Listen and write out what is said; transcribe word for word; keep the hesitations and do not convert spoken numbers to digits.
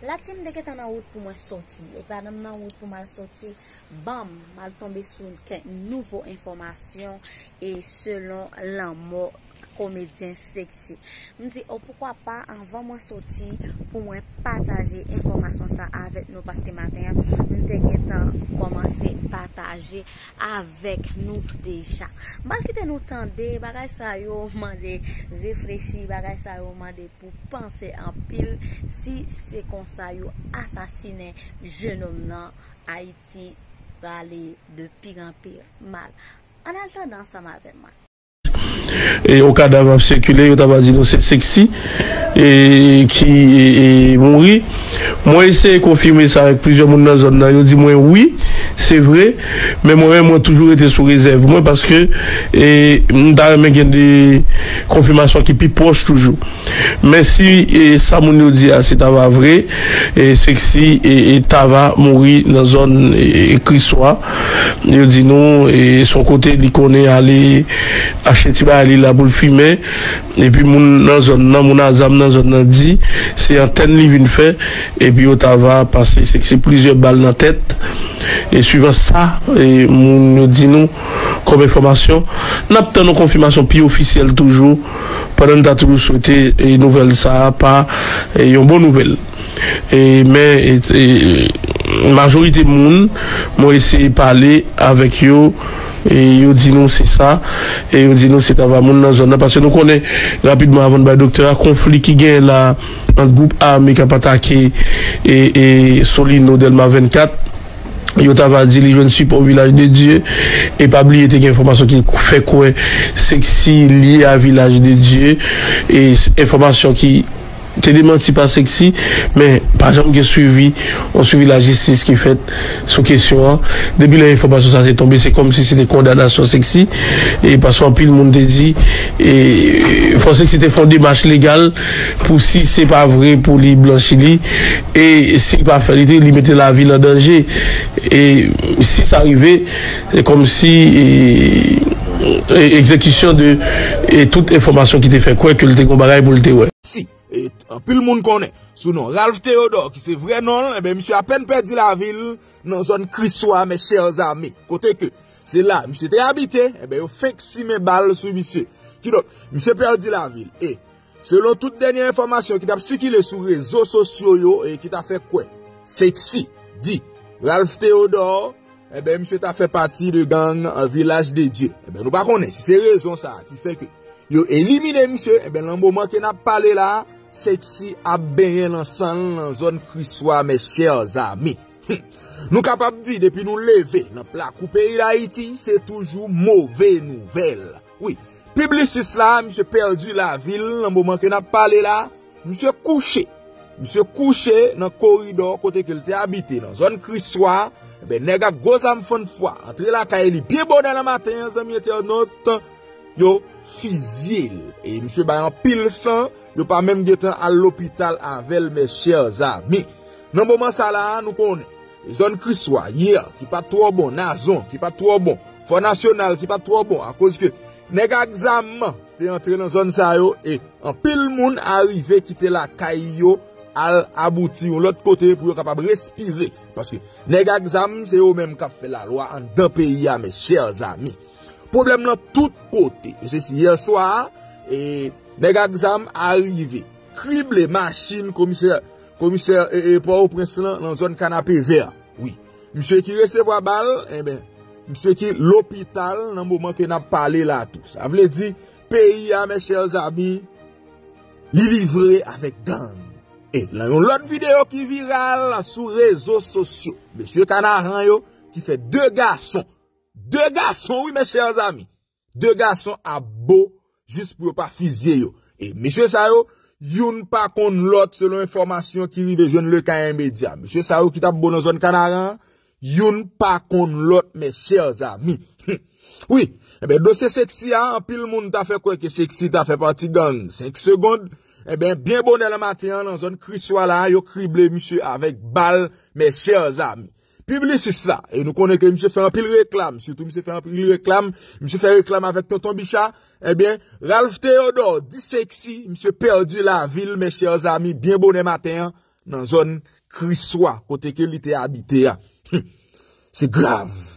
Lati m te gentan nan wout pou mwen soti. E pandan m nan wout pou m al soti, banm, m al tonbe sou kèk nouvo enfòmasyon e selon lanmò komedyen Sexy. M di, o poukwa pa, anvan mwen soti, pou mwen pataje enfòmasyon sa avèk nou, paske maten an, m te gentan kòmanse pataje avèk nou deja. M pral kite nou tande, bagay sa yo mande reflechi, bagay sa yo mande pou panse anpil, si se konsa yo asasinen jenòm nan, Ayiti prale de pire en pire mal. Ann al tande ansanm avè mwen. E yon kadav ap sikile, yo ta va di nou se Sexy e ki e, e, mouri. Mwen eseye konfime sa avèk plizyè moun nan zòn nan, yo di mwen wi, se vre, men mwen menm mwen toujou rete sou rezèv mwen paske e, m ta renmen gen de konfimasyon ki pi pwòch toujou. Men si e, sa moun yo di a se ta va vre, e, Sexy e, e ta va mouri nan zòn e, e, Kriswa. Yo di nou e, se yon kote li konnen ale achte ti bagay li la pou l fimen. Epi moun nan zòn nan, moun a zam nan zòn nan di se antèn li vin fè. Epi yo ta va pase Sexy plizyè bal nan tèt. E swivan sa e, moun yo di nou kòm enfòmasyon, n ap tann yon konfimasyon pi ofisyèl toujou. Pandan n ta toujou swete e, nouvèl sa a pa e, yon bon nouvèl. E, men e, e, majorite moun mwen eseye pale avèk yo e yo di nou se sa e yo di nou se ta va moun nan zòn nan paske nou konnen rapidman avan n bay doktè a konfli ki genyen la ant gwoup ame k ap atake e, e Solino Dèlma vennkat. Yo ta va di li jwenn sipò Vilaj de Dye. E pa bliye te gen enfòmasyon ki fè kwè Sexy lye a Vilaj de Dye. E enfòmasyon ki te demanti pa Sexy, men pa janm gen swivi, yon swivi lajistis ki fèt sou kesyon an. Depi lè enfòmasyon sa te tonbe, se kòmsi se te kondanasyon Sexy. E paske anpil moun te di, e fò Sexy te fè yon demach legal pou si se pa vre pou li blanchi li. E si l pa fè li, li mete lavi l an danje. E si sa rive, se kòmsi e, e, egzekisyon de e, tout enfòmasyon ki te fè kwè ke l te gen yon bagay pou l te wè. Si e, anpil moun konnen sou non Ralph Théodore, ki se vrè non l, enben, misye apèn pèdi lavi l nan zòn Kriswa, mes chers amis. Kote ke se la misye te abite, enben, yo fenk simen bal sou misye. Kidonk, misye pèdi lavi l. E, selon tout dènye enfòmasyon ki t ap sikile sou rezo sosyo yo e ki ta fè kwè Sexy di Ralph Théodore, enben, misye ta fè pati de gang an Vilaj de Dye. Enben, nou pa konnen si se rezon sa a ki fè ke yo elimine misye, enben, nan moman ke n ap pale la a, Sexy ap benyen nan san l nan zòn Kriswa, mes chers amis. Nou kapab di, depi nou leve nan plakou peyi Dayiti, se toujou move nouvèl. Wi, Publicis la, misye pèdi lavi l nan moman ke n ap pale la, misye kouche. Misye kouche nan koridò kote ke l te abite, nan zòn Kriswa. Enben, nèg ak gwo zam fann fwa antre lakay li byen bonè nan maten an, zanmi entènot, yo fizye l. E misye bay anpil san, yo pa menm gentan al lopital avè l, mes chers amis. Nan moman sa la a, nou konnen, e zòn Kriswa, yè, ki pa t twò bon, Nazon, ki pa t twò bon, Fò Nasyonal, ki pa t twò bon, akoz ke nèg ak zam te antre nan zòn sa yo, e anpil moun arive kite lakay yo, al abouti yon lòt kote pou yo kapab respire. Paske nèg ak zam, se yo menm k ap fè lalwa anndan peyi a, mes chers amis. Pwoblèm nan tout kote. E se si yè swa a, e nèg ak zam arive krible machin komisè, komisè e, e Pòtoprens lan, nan zòn Kanapevè. Wi. Misye ki resevwa bal, enben, misye ki lopital nan moman ke n ap pale la tou. Sa vle di, peyi a, mes chers amis, li livre avèk gang. E nan yon lòt videyo ki viral sou rezo sosyo, mesye Kanaran yo ki fè de gason, de gason wi, mes chers amis, de gason ap bo jis pou yo pa fizye yo. E mesye sa yo, youn pa konn lòt, selon enfòmasyon ki rive jwenn Lekayen Medya. Mesye sa yo ki t ap bo nan zòn Kanaran an, youn pa konn lòt, mes chers amis. Wi, enben, dosye Sexy a, anpil moun ta fè kwè ke Sexy ta fè pati gang senk Segond. Enben, byen bonè nan maten an, nan zòn Kriswa la, yo krible misye avèk bal, mes chers amis. Publicis la, e nou konnen ke misye fè anpil reklam, sitou misye fè anpil reklam, misye fè reklam avèk Tonton Bicha. Enben, Ralph Théodore di Sexy, misye pèdi lavi l, mes chers amis, byen bonè maten an, nan zòn Kriswa, kote ke li te abite a. Se grav.